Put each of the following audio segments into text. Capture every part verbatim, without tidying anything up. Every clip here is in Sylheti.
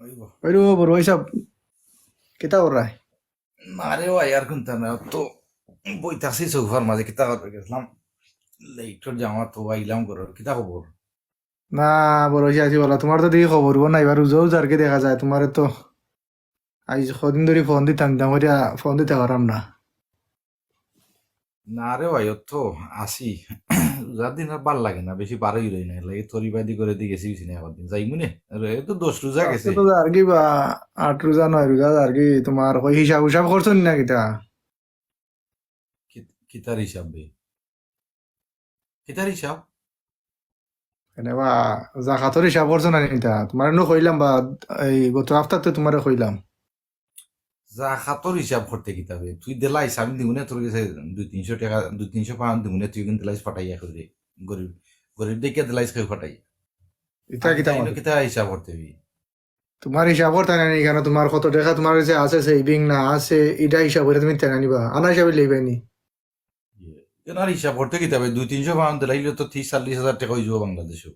ওই রে, ও বড় ভাইসাব, কিতা কররায়? না রে ভাই, আর কুনতা না, তো বই থাকছি সোফার মাঝে, কিতা করবে গেছিলাম, লেটর জামা তো আইলাম করো, কিতা খবর? না, বড় ভাইসাব আছি বালা, তুমার তো দেখি খবর নাই, এবার রোজা উজার কি দেখা যায়, তুমারে তো আইজ কদিন ধরি ফোন দিতাম দিতাম করিয়া ফোন দিতাম পাররাম না। না রে ভাই, অত আছি। রোজার দিন আর ভালা লাগে না, বেশি বারই রই না, লাগে তরি বাদি করে দি গেছি বেশি না একদিন। যাইমু নে, আরে, এ তো দশ রোজা গেছে। তো আর কি বা, আট রোজা, নয় রোজা, আর কি তুমার ওই হিসাব উসাব করছো নি না কিতা? কি-, কিতার হিসাব বে? কিতার হিসাব? এনে বা, জাকাতর হিসাব করছো না নি কিতা? তুমারে নু কইলাম বা, এই গত হাপ্তাত তুমারে কইলাম। জাকাতর হিসাব করতে কিতা বে? তুই দিলাইছ, আমি দিমুনে তোর গেছে দুই তিনশো টেকা, দুই তিনশো পাউন্ড দিমুনে, তুই কিন্তু দিলাইছ ফাটাইয়া করে। গরিব, গরিব দেখিয়া দিলাইছ কেউ ফাটাইয়া। ইতা আমি কিতা তাইলে মাতো? কিতা হিসাব করতে বে? তুমার হিসাব করতে না নি কেনে? তুমার কত টেকা তুমার গেছে আছে, saving না আছে, ইটা হিসাব করে তুমি তেনা নিবা, আনা হিসাবে লইবায় নি। ইয়ে, কেন আর হিসাব করতে কিতা বে? দুই তিনশো পাউন্ড দিলাইলে তো ত্রিশ চল্লিশ হাজার টেকা অইযিবো বাংলাদেশো।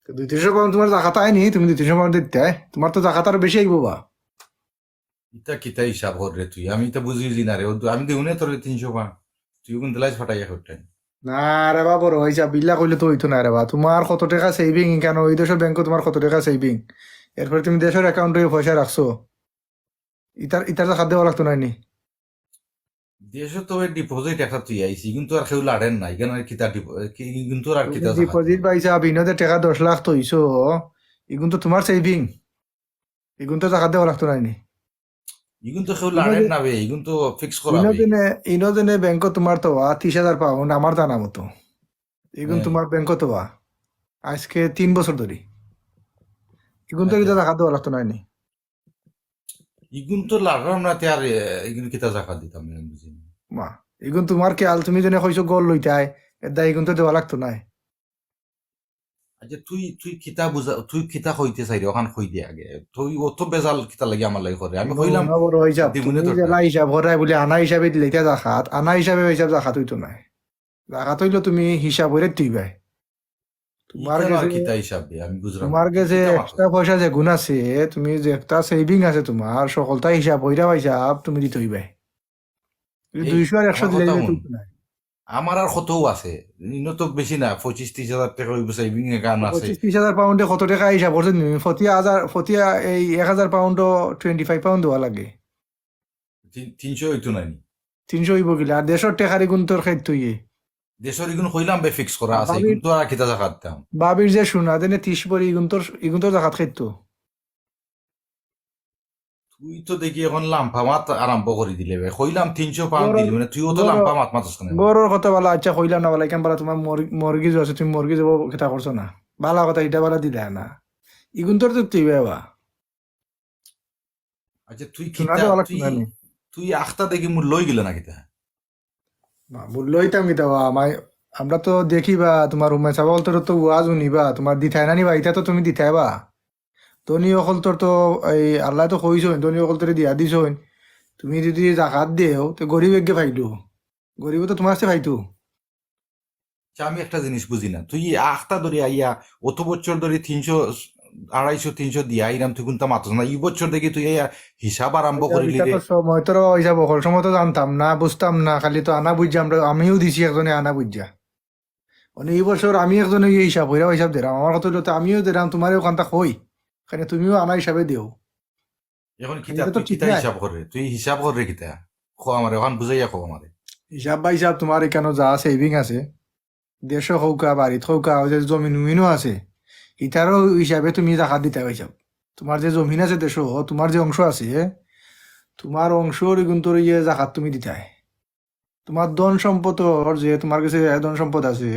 তো দুই তিনশো পাউন্ড তুমার জাকাত আয় নি, তুমি দুই তিনশো পাউন্ড দিতায়, তুমার তো জাকাত আরো বেশি আইবো বা। ইতা কিতা হিসাব কর রে তুই? আমি ইতা বুঝি বুঝি না রে। ও, আমি দিমুনে তোর তিনশো পাউন্ড, তুই কোন দিলাইছ ফাটাইয়া করতে? না রে বা, বড় ভাইসাব, ইলা কইলে তো অইতো না রে বা। তুমার কত টেকা saving, কেনে ওই দেশর ব্যাংকো তুমার কত টেকা saving, এরপরে তুমি দেশর অ্যাকাউন্টো পয়সা রাখছো, ইতার, ইতার জাকাত দেওয়া লাগতো নায় নি? দেশো তো ওই deposit একটা তুই আইছি, কিন্তু আর কেউ লাড়ের না, ইখান আর কিতা ডিপো-, কি-, কিন্তু আর কিতা জাকাত? ডিপোজিট ভাইসাব, ইনো যে টেকা দশ লাখ থইছো, ইগুন তো তুমার saving, ইগুন তো জাকাত দেওয়া লাগতো নায় নি? ইগুন তো কেউ লাড়ের না বে, ইগুন তো fix করা ইনো বে। দিনে, ইনো দিনে ব্যাংকো তুমার তো বা ত্রিশ হাজার পাউন্ড আমার জানা মতো। ইগুন হ্যাঁ। তুমার ব্যাংকো তো বা আইজকে তিন বছর ধরি। ইগুন তো আচ্ছা। ইতা জাকাত দেওয়া লাগতো নায় নি? ইগুন তো লাড়লাম না, তে আর, এ, ইগুন কিতা জাকাত দিতাম, আমি বুঝি না। মা, ইগুন তুমার খেয়াল, তুমি যেনে কইছো ঘর লইতায়, এর দায় ইগুন তো দেওয়া লাগতো নায়। আচ্ছা, তুই, তুই কিতা বুঝা, তুই কিতা কইতে চাইরে, অখান কই দে আগে। তুই অত বেজাল কিতা লাগি আমার লাগি করে? আমি না, কইলাম, না, বড় ভাইসাব, দিমুনে তুমি তোর যেলা হিসাব কররায় বুলে আনা হিসাবে দিলে ইতা জাকাত, আনা হিসাবে হিসাব জাকাত অইতো নায়। জাকাত অইলো তুমি হিসাব করে তুইবায়। তুমার ইতা আবার গেছে, কিতা হিসাব বে? আমি বুঝলাম তুমার না। গেছে কিতা মাতো? এক্সট্রা পয়সা যেগুন আছে, তুমি যে একটা saving আছে তুমার, সকলতা হিসাব কইরা ভাইসাব তুমি দিতে অইবায়। এই দুইশো আর একশো আমার দিলে কথা দিলে হুন। তুলতো নায়। আমার আর কতও আছে, ইনো তো বেশি না, পঁচিশ ত্রিশ হাজার টেকা অইবো, saving account আছে। পঁচিশ ত্রিশ হাজার পাউন্ডে কত টেকা হিসাব করছো নি? প্রতি হাজার, প্রতি এই এক হাজার পাউন্ডো twenty five পাউন্ড দেওয়া লাগে। তিন-, তিনশো অইতো নায় নি? তিনশো অইবো কিলা? আর দেশর টেকার ইগুন তোর খেত তুই। দেশর ইগুন কইলাম বে fix করা আছে, ভাবির, ইগুন তো আর কিতা জাকাত দিতাম? ভাবির যে সোনা দেনে ত্রিশ ভরি, ইগুন তোর, ইগুন তোর জাকাত খেত তো। তুই তো দেখি অখন লাম্পা মাত আরম্ভ করি দিলে বে। কইলাম তিনশো পাউন্ড দিলি, মানে তুই অত লাম্পা মাত মাতস কেনে? ঘরর কথা বালা, আচ্ছা, কইলাম না বালা, ইখান বালা তুমার মর-, মর্গেজ আছে, তুমি মর্গেজ অবো কিতা করছো না? বালা কথা, ইটা বালা দিলা না। ইগুন তোর তো তুই বাবা। আচ্ছা, তুই কিতা, তুই আখতা দেখি মূল্য অই গেলে না কিতা? মূল্য অইতাম কিতা বা, আমরা তো দেখি বা, তুমার উম্মে সাবা অকলতর তো ওয়াজ হুনি বা, তুমার দিতায় না নি বা, ইতা তো তুমি দিতায় বা। ধনী অকলতর তো এই আল্লায় তো কইছইন, ধনী অকলতরে দিয়া দিছইন। তুমি যুদি জাকাত দেও, তে গরিব এগিয়ে পাইলো, গরিবে তো তুমার কাছে পাইতো। আচ্ছা, আমি একটা জিনিস বুঝি না, তুই আখতা ধরি আইয়া অত বছর ধরি তিনশো, আড়াইশো, তিনশো দিয়া আইরাম, তুই কুনতা মাতস না, ই বছর দেখি তুই আইয়া হিসাব আরম্ভ করিলি রে। সময় তো হিসাব অকল সময় তো জানতাম না, বুঝতাম না, খালি তো আনা বুঝা আমরা, আমিও দিছি একজনে আনা বুঝা। মানে ই বছর আমি একজনে গিয়া হিসাব কইরা হিসাব দিরাম, আমার কথা অইলো তো আমিও দিরাম, তুমারেও অখানতা কই, কেনে তুমিও আনা হিসাবে দেও। অখন কিতা, তুই কিতা হিসাব কররে? তুই হিসাব কররে কিতা? কও আমারে, অখান বুঝাইয়া কও আমারে। হিসাব বা হিসাব তুমার ইখানো যা saving আছে, দেশো কউক্কা, বাড়িত কউক্কা, অউ যে জমিন উমিনও আছে, ইতারও হিসাবে তুমি জাকাত দিতায় বা হিসাব। তুমার যে জমিন আছে দেশো, তুমার যে অংশ আছে, তুমার অংশর ইগুনতর ইয়ে জাকাত তুমি দিতায়। তুমার ধন সম্পদর যে, তুমার গেছে ধন সম্পদ আছে,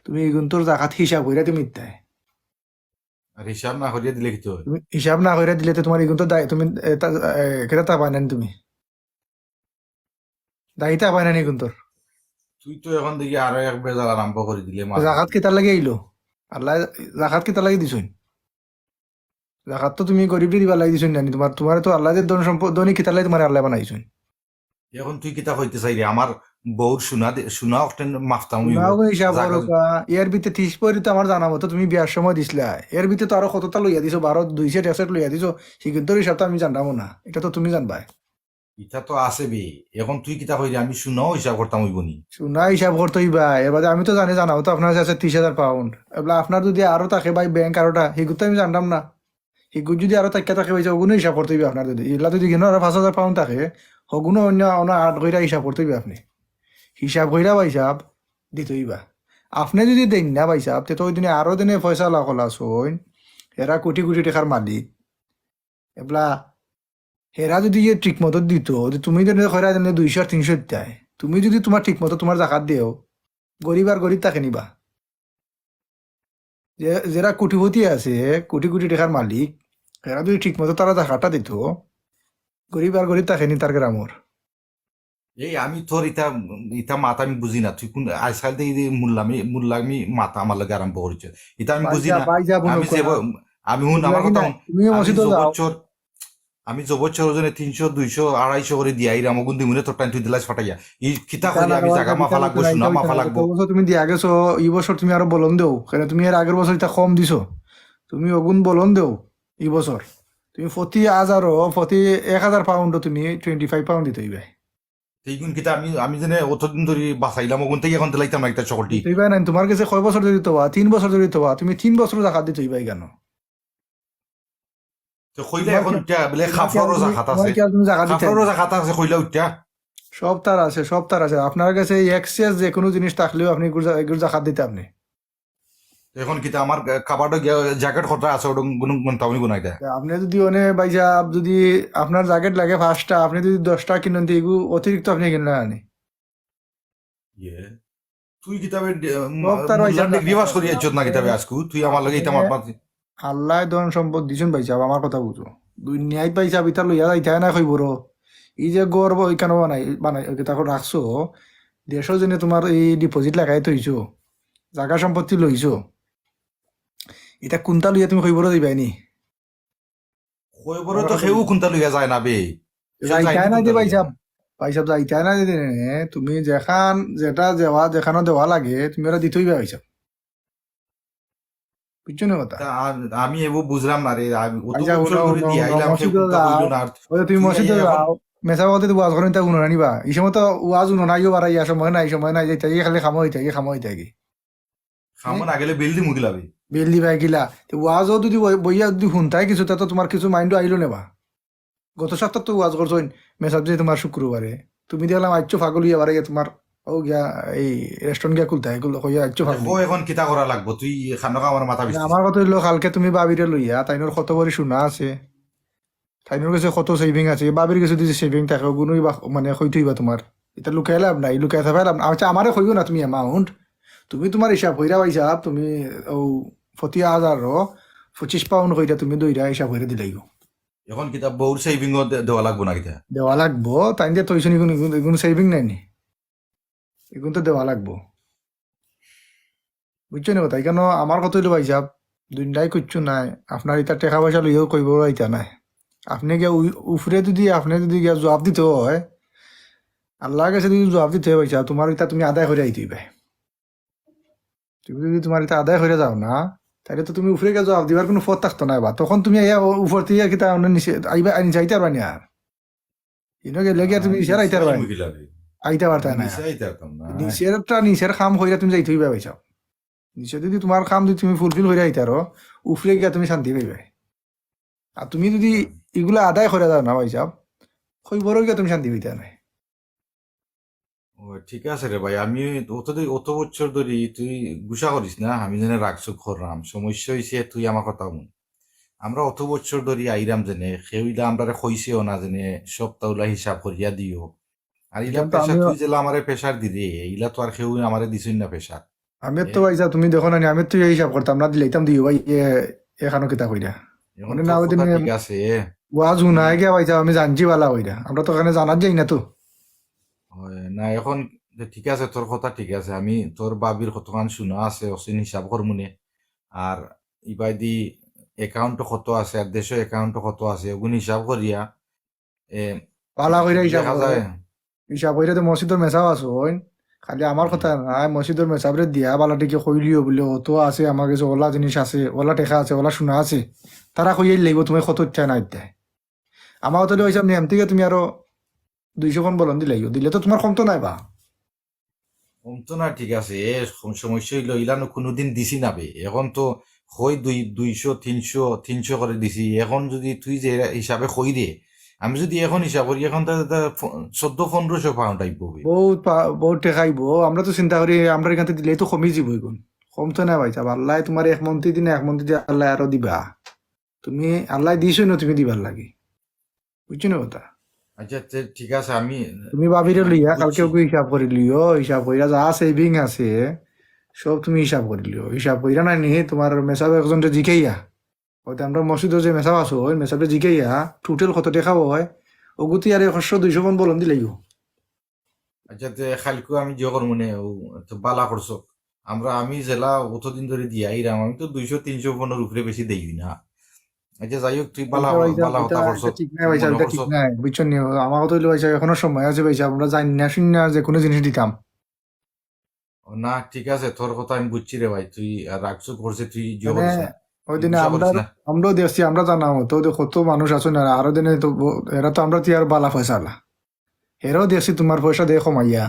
তুমি ইগুনতর জাকাত হিসাব কইরা তুমি দিতায়। আর হিসাব না করিয়া দিলে কিতা অয়? তুমি হিসাব না করিয়া দিলে তো তুমার ইগুনতর দায়-, তুমি, এ, তা-, এ, কিতা তা পায় না নি তুমি? দায়িত্ব পায় না নি ইগুনতর? তুই তো অখন দেখি আরো এক বেজাল আরম্ভ করি দিলে, মা। জাকাত কিতার লাগি আইলো? আল্লায় জাকাত কিতার লাগি দিছইন? জাকাত তো তুমি গরিবরে দিবার লাগি দিছইন না নি? তুমার, তুমারে তো আল্লায় যে ধন সম্পদ, ধনী কিতার লাগি তুমারে আল্লায় বানাইছইন? অখন তুই কিতা কইতে চাইরে? আমার বউর সোনা দে-, সোনা অকটেন মাপতাম অইবো। সোনাও হিসাব জাগা করো বা, এর ভিতরে ত্রিশ ভরি তো আমার জানা মতো তুমি বিয়ার সময় দিছলা, এর ভিতরে তো আরো কতটা লইয়া দিছো, বারো, দুই সেট, এক সেট লইয়া দিছো, সেগুনতর হিসাব তো আমি জানতাম না, এটা তো তুমি জানবায়। ইটা তো আছে বে, এখন তুই কিতা কইরে আমি সোনাও হিসাব করতাম অইবো নি? সোনা হিসাব করতে অইবা, এর বাদে আমি তো জানি জানা মতো আপনার কাছে ত্রিশ হাজার পাউন্ড, এবলা আপনার যদি আরো থাকে ভাই ব্যাংক আরোটা, সেগুন তো আমি জানতাম না। হিগুর যদি আরো থাকিয়া থাকে ভাইসাব, ওগুনও হিসাব করতে অইবে আপনার। যদি ইলা যদি কিনো আরো পাঁচ হাজার পাউন্ড থাকে, হগুনও অন্য অন্য আট কইরা হিসাব করতে অইবে আপনি। হিসাব কইরা ভাইসাব দিতে অইবা। আপনি যদি দেইন না ভাইসাব, তে তো ওই দিনে আরো দিনে পয়সাআলা অকল আছইন, এরা কোটি কোটি টেকার মালিক। এবলা হেরা যদি ইয়ে ঠিক মতো দিত, যে তুমি যদি কইরা যেমনি দুইশো আর তিনশো দিতায়, তুমি যদি তোমার ঠিক মতো তোমার জাকাত দেও, গরিব আর গরিব থাকে নিবা। যে, যেরা কোটিপতি আছে, কোটি কোটি টেকার মালিক, এরা যদি ঠিক মতো তারা জাকাতটা দিত, গরিব আর গরিব থাকে নি তার গ্রামর। এই আমি তোর ইতা, ইতা মাত আমি বুঝি না। তুই কোন আজকাল থেকে এই যে মুল্লামি, মুল্লামি মাত আমার লগে আরম্ভ করেছ। ইতা আমি বুঝি না। আমি যে ব-, আমি হুন, আমার কথা হুন। তুমিও আমি মসজিদে যাও। আমি জবর চরজনে তিনশো, দুইশো, আড়াইশো করে দিয়া আইরাম, অগুন দিমুনে তোর টাইম তুই দিলাস ফাটাইয়া। ই কিতা কইলে আমি জাগা মাফা লাগবো, সোনা মাফা লাগবো। অবশ্য তুমি দিয়া গেছো, ই বছর তুমি আরো বলন দেও। কেন তুমি এর আগের বছর ইটা কম দিছো। তুমি অগুন বলন দেও ই বছর। তুমি প্রতি হাজারও, প্রতি এক হাজার পাউন্ডও তুমি টোয়েন্টি ফাইভ পাউন্ড দিতে অইবে। তে ইগুন কিতা আমি, আমি যেনে অতদিন ধরি বাঁচাইলাম, অগুন থেকে এখন দিলাইতাম না একটা চকলটি। দিতে অইবে না, তোমার গেছে কয় বছর ধরি থবা, তিন বছর ধরি থবা, তুমি তিন বছর জাকাত দিতে অইবে কেন? তো কইলা এখন উঠা বলে কাপড়রও জাকাত আছে। কাপড়রও জাকাত আছে কইলা উঠা। সব তার আছে, সব তার আছে। আপনার গেছে এই এক্সেস যে কোনো জিনিস থাকলেও আপনি এগুর জা-, এগুর জাকাত দিতে আপনি। এখন কিতা আমার কাবার্ডো গিয়া জ্যাকেট কতটা আছে, ওটা গুন-, গুনতাম নি গুনাইতা। আপনি যদি অনে ভাইসাব, যদি আপনার জ্যাকেট লাগে পাঁচটা, আপনি যদি দশটা কিনেন, তো এগু অতিরিক্ত আপনি কিনলেন আনি। ইয়ে, তুই কিতাবে ডি-, সব তার মুল্লার ভাইসাব ডিগ্রি পাস করি আইছত না কিতাবে আজকু? তুই আমার লগে ইতা মাত মাত। আল্লায় ধন সম্পদ দিছইন ভাইসাব, আমার কথা বুঝো। দুনিয়াত ভাইসাব ইতা লইয়া যাইতায় না কইবরো। এই যে ঘর ব-, ইখানো বানাই, বানাই, কিতা করে রাখছো, দেশো যেনে তোমার এই ডিপোজিট লাগাই থইছো, জাগা সম্পত্তি লইছো, ইতা কুনটা লইয়া তুমি কইবরো দিবায় নি? কইবরো তো কেউ কুনটা লইয়া যায় না বে। যাইতায় না যে ভাইসাব, ভাইসাব যাইতায় না যে দিনে, তুমি যেখান যেটা দেওয়া, যেখানো দেওয়া লাগে, তুমি ওরা দিতে অইবে ভাইসাব। বুঝছো নি কথা? তা আ-, আমি এবো বুঝলাম না রে, আমি অত আচ্ছা, বছর হুনো, ধরে হুনো, দিয়া হুনো, আইলাম, সে মসজিদো কুনটা যাও। কইলো না, আর ওই যে তুমি তুই মসজিদো আইয়া এখন যাও, মেসাব অকলতে তো ওয়াজ করইন, তা হুনো না নি বা। ই সময় তো ওয়াজ হুনো না, ইও বাড়াইয়া সময় নাই, সময় নাই, যাইতা গিয়া খালি খামো অইতা গিয়া, খামো অইতা গিয়া। খামো না গেলে বিল দিমু কিলা বে? বিল দিবায় কিলা? তে ওয়াজও যদি বই-, বইয়া যদি হুনতায় কিছু, তা তো তোমার কিছু মাইন্ডো আইলো না বা। গত সপ্তাহ তো ওয়াজ করছইন, মেসাব যে তোমার শুক্রবারে। তুমি দেখলাম আইছো পাগল অইয়া বাড়াইয়া তোমার ও গিয়া এই রেস্টুরেন্ট গিয়া খুলতায়, এগুলো কইয়া আইছো পাগল। ও এখন কিতা করা লাগবো? তুই খানোকা আমার মাথা না, বিস্তারিত। আমার কথা অইলো, কালকে তুমি ভাবিরে লইয়া, তাইনর কত ভরি সোনা আছে, তাইনর গেছে কত সেভিং আছে, ভাবির গেছে যদি সেভিং থাকে, ওগুনোই বা মানে কইতে অইবা তোমার। ইতা লুকাই লাভ নাই, লুকাই থাকাই লাভ নাই। আচ্ছা, আমারে কইও না তুমি অ্যামাউন্ট, তুমি তোমার হিসাব কইরা ভাইসাব, তুমি ও প্রতি হাজারো পঁচিশ পাউন্ড কইরা তুমি ধইরা হিসাব কইরা দিলাইও। এখন কিতা বউর সেভিংও দে-, দেওয়া লাগবো না কিতা? দেওয়া লাগবো, তাইন যে থইছইন ইগুন, ইগুন, ইগুন সেভিং নাই নি? ইগুন তো দেওয়া লাগবো। বুঝছো নি কথা? ইখানো আমার কথা অইলো ভাইসাব, দুনিয়াত কিচ্ছু নাই। আপনার ইতা টেকা পয়সা লইয়াও কইবো ইতা নাই। আপনে গিয়া উ-, উফরে যদি আপনে যদি গিয়া জুয়াব দিতে অয়, আল্লার গেছে যদি জুয়াব দিতে অয় ভাইসাব, তোমার ইতা তুমি আদায় করি আইতে অইবে। তুমি যদি তোমার ইতা আদায় করি যাও না, তাইলে তো তুমি উফরে গিয়া জুয়াব দিবার কুনু পথ থাকতো নায় বা। তখন তুমি আইয়া উ-, উফর থাকি কিতা অন্য নিচে আইবা, নিচে আইতে পারবা নি আর। ইনো গেলে গিয়া তুমি নিচে আইতে পারবা নি। আইতে পারতায় না। নিচেরটা নিচের কাম কইরা তুমি যাইতে অইবা ভাইসাব। নিচে যদি তোমার কাম যদি তুমি ফুলফিল করি আইতায় পারো, উফরে গিয়া তুমি শান্তি পাইবায়। আর তুমি যদি ইগুলা আদায় করি যাও না ভাইসাব, কইবরো গিয়া তুমি শান্তি পাইতায় নায়। ও, ঠিক আছে রে ভাই, আমি অত দি-, অত বছর ধরি তুই গুসা করিস না, আমি যেনে রাগ-সুগ কররাম, সমস্যা অইছে তুই আমার কথা হুন। আমরা অত বছর ধরি আইরাম যেনে, কেউ ইলা আমরারে কইছেও না যেনে, সপ্তাহ উলা হিসাব করিয়া দিও। আর ইলা প্রেশার তুই যেলা আমারে প্রেশার দিরে, ইলা তো আর কেউ আমারে দিছইন না প্রেশার। আমি তো ভাইসাব, তুমি দেখো না নি, আমি তো এই হিসাব করতাম না, দিলাইতাম দিও ভাই, এ, এখানো কিতা কইরা। মানে না, ওই দিনে ঠিক আছে। ওয়াজ হুনায় গিয়া ভাইসাব, আমি জানছি বালা কইরা। আমরা তো ওখানে জানাত যাই না তো। হয়, না, এখন যে ঠিক আছে, তোর কথা ঠিক আছে, আমি তোর ভাবির কতখান সোনা আছে, অসিন হিসাব করমুনে। আর ইবাদি অ্যাকাউন্টও কত আছে, আর দেশো অ্যাকাউন্টও কত আছে, ওগুন হিসাব করিয়া, এ, বালা কইরা হিসাব দেখা যায়। হিসাব কইরা তো মসজিদর মেসাব আছে, অইন। খালি আমার কথা না, মসজিদর মেসাবরে দিয়া বালা টিকে কইলিও বুলে, "অত আছে, আমার গেছে অলা জিনিস আছে, অলা টেকা আছে, অলা সোনা আছে।" তারা কইয়া লাইবো তুমি কত ইচ্ছা না ইচ্ছা। আমার কথা অইলো, হিসাব নিয়াম থেকে তুমি আরো দুইশো পন বলন দিলাইও, দিলে তো তোমার কমতো নায় বা। কমতো না, ঠিক আছে। এ সম-, সমস্যা অইলো, ইলানো কোনোদিন দিছি না বে। এখন তো হয় দুই, দুইশো, তিনশো, তিনশো করে দিছি। এখন যদি তুই যে হিসাবে কইরে, আমি যদি এখন হিসাব করি, এখন তো, তো ফ-, চোদ্দ পনেরোশো পাউন্ড আইবো বে। বহুত পা-, বহুত টেকা আইবো। আমরা তো চিন্তা করি, আমরা এখান থেকে দিলেই তো কমি যাইবো এগুন। কমতো না ভাইসাব, আল্লায় তোমার এক মন্ত্রী দিন, এক মন্ত্রী দিয়ে আল্লায় আরো দিবা। তুমি আল্লায় দিছো না, তুমি দিবার লাগি, বুঝছো না কথা? আচ্ছা, তে ঠিক আছে, আমি তুমি ভাবিরে লইয়া কালকে বুঝছি। ওকে হিসাব করি লিও, হিসাব করিয়া যা সেভিং আছে সব তুমি হিসাব করি লিও। হিসাব করিয়া নাই নি তোমার মেসাব একজনরে জিকাইয়া, হয়তো আমরা মসজিদর যে মেসাব আছে ওই মেসাবরে জিকাইয়া টোটাল কত টেকা হয়, ওগুতি আর একশো দুইশো পন বলন দিলাইও। আচ্ছা, তে খালকু আমি জিও করমু নে, ও তো বালা করছো। আমরা, আমি জেলা অতদিন ধরে দিয়া আইরাম, আমি তো দুইশো তিনশো পনর উপরে বেশি দেই না। আচ্ছা, যাই হোক, তুই বালা, এটা ভাইসাব, বালা কথা এটা, করছো, এটা ঠিক নাই ভাইসাব, মনে এটা ঠিক করছো। নাই, বুঝছো নি? আমার কথা হইলো ভাইসাব, এখনো সময় আছে ভাইসাব, আমরা জানি না শুনি না যে কোনো জিনিস দিতাম। ও না, ঠিক আছে, তোর কথা আমি বুঝছি রে ভাই, তুই আর রাগ চুক করছে, তুই জিও মানে, করিস না। ওই তুই দিনে গুসা আমরা, করিস না। আমরাও দেখছি, আমরা জানা মতো, ওদের কত মানুষ আছে না, আরো দিনে তো ব-, এরা তো আমরা তুই আর বালা ফয়সালা। এরাও দেখছি তোমার পয়সা দিয়ে কমাইয়া।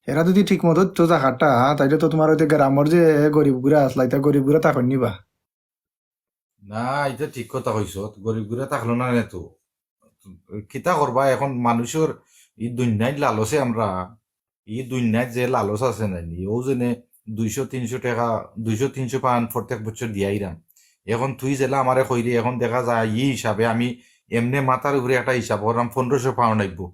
এরা যদি ঠিক মতো তো জাকাতটা, তাইলে তো তোমার ওই যে গ্রামর যে গরিব গুড়া আসলা, এটা গরিব গুড়া তখন নিবা। না, এটা ঠিক কথা কইছো, গরিব গুড়া থাকলো না নে তো। কিতা করবা এখন, মানুষর এই দুনিয়ার লালচে আমরা, এই দুনিয়ার যে লালচ আছে না নি, ও জেনে দুইশো তিনশো টেকা, দুইশো তিনশো পাউন্ড প্রত্যেক বছর দিয়াইরাম। এখন তুই জেলা আমারে কইরে, এখন দেখা যায় এই হিসাবে আমি এমনে মাথার উপরে একটা হিসাব করলাম, পনেরোশো পাউন্ড আইবো।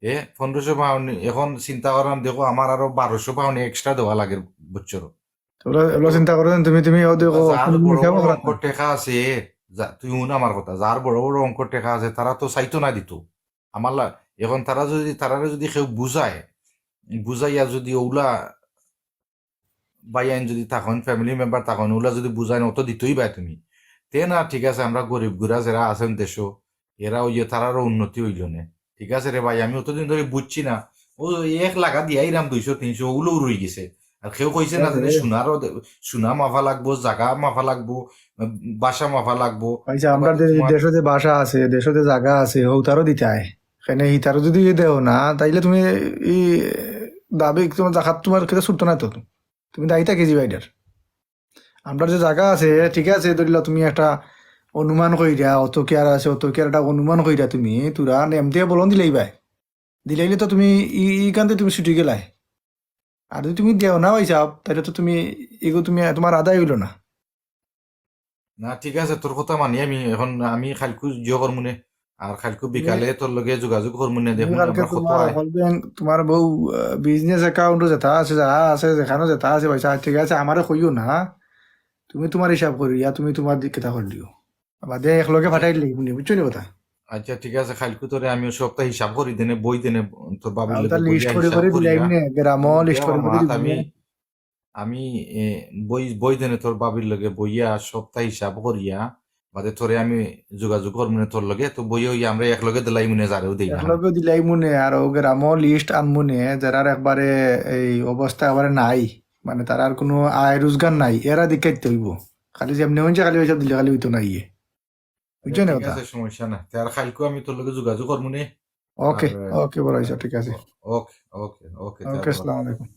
এ, পনেরোশো পাউন্ড, এখন চিন্তা করলাম, দেখো, আমার আরো বারোশো পাউন্ড এক্সট্রা দেওয়া লাগে বছর। ওগুলা, ওগুলা চিন্তা করো না তুমি, তুমি ও দেখো, যার কোনো বড় হিসাবও বড় করা অঙ্ক না। টেকা আছে, যা, তুই হুন আমার কথা, যার বড় বড় অঙ্ক টেকা আছে, তারা তো চাইতো না দিত। আমার লা-, এখন তারা যদি, তারারে যদি কেউ বুঝায়, বুঝাইয়া যদি ওগুলা ভাইয়াইন যদি থাকইন, ফ্যামিলি মেম্বার থাকইন, ওগুলা যদি বুঝাইন, অত দিতই ভাই তুমি। তে না, ঠিক আছে, আমরা গরিব গুড়া যারা আছেন দেশো, এরা ওই যে তারারও উন্নতি হইল নে। ঠিক আছে রে ভাই, আমি অতদিন ধরে বুঝছি না। ও এক লাগা দিয়া আইরাম দুইশো তিনশো, ওগুলোও রই গেছে। আর কেউ কইছে না যে সোনারও দে-, সোনা মাফা লাগবো, জাগা মাফা লাগবো, বাসা মাফা লাগবো। আচ্ছা, আমরা আবার যে তোমার দেশো যে বাসা আছে, দেশো যে জাগা আছে, হৌতারও দিতে হয়। কেনে হিতারও যদি দেও না, তাইলে তুমি এই দাবি তোমার জাকাত তোমার ক্ষেত্রে ছুটতো না তো। তুমি দায়িত্ব কি যাবা এটার? আমরা যে জাগা আছে, ঠিক আছে, ধরিলা তুমি একটা অনুমান কইরা, অত কিয়ার আছে, অত কিয়ার একটা অনুমান কইরা তুমি, তোরা এমন দিয়া বলন দিলাইবায়। দিলাইলে তো তুমি ই-, ইখানতে তুমি ছুটি গেলায়। আর যদি তুমি দেও না হিসাব, তাইলে তো তুমি, এগু তুমি, তোমার আদায় হইল না। না, ঠিক আছে, তোর কথা মানি আমি। এখন আমি খালকু জিও করমুনে, আর খালকু বিকালে তোর লগে যোগাযোগ করমুনে, দেখুন কালকে আমরা কত তোমার আয়। World Bank, তোমার বউ, আহ, বিজনেস অ্যাকাউন্টও যেটা আছে, যা আছে, যেখানে যেটা আছে, পয়সা, ঠিক আছে, আমারে কইও না। তুমি তোমার হিসাব করিয়া, তুমি তোমার দিক কিতা করিলিও। বাদে এক লগে ফাটাই দিলে, বুঝছো নি কথা? আচ্ছা, ঠিক আছে, খালকু তোরে আমি সপ্তাহ হিসাব করি দেনে, বই দেনে, তোর বাবির লগে লিস্ট করি করি দিলাই নে, গ্রামও লিস্ট করি করি দিলাই নে। আমি, এ, বই, বই দেনে তোর বাবির লগে বইয়া সপ্তাহ হিসাব করিয়া, বাদে তোরে আমি যোগাযোগ করমুনে তোর লগে, তো বইয়া হইয়া আমরা এক লগে দিলাই মুনে যারেও দেই না। এক লগে দিলাই মুনে, আর ও গ্রামও লিস্ট আনমুনে, যারার একবারে এই অবস্থা একবারে নাই, মানে তারার কোনো আয় রোজগার নাই, এরা দেখাইতে হইব। খালি যেমনি হইছে, খালি হিসাব দিলে খালি হইতো না ইয়ে। বুঝছো নি কথা? ঠিক আছে, সমস্যা না। তে আর খালকু আমি তোর লগে যোগাযোগ করমুনে। ওকে, আর, ওকে, বড় ভাই, ঠিক আছে। ওকে, ওকে, ওকে, তে ওকে, ধন্যবাদ। আসসালামু আলাইকুম।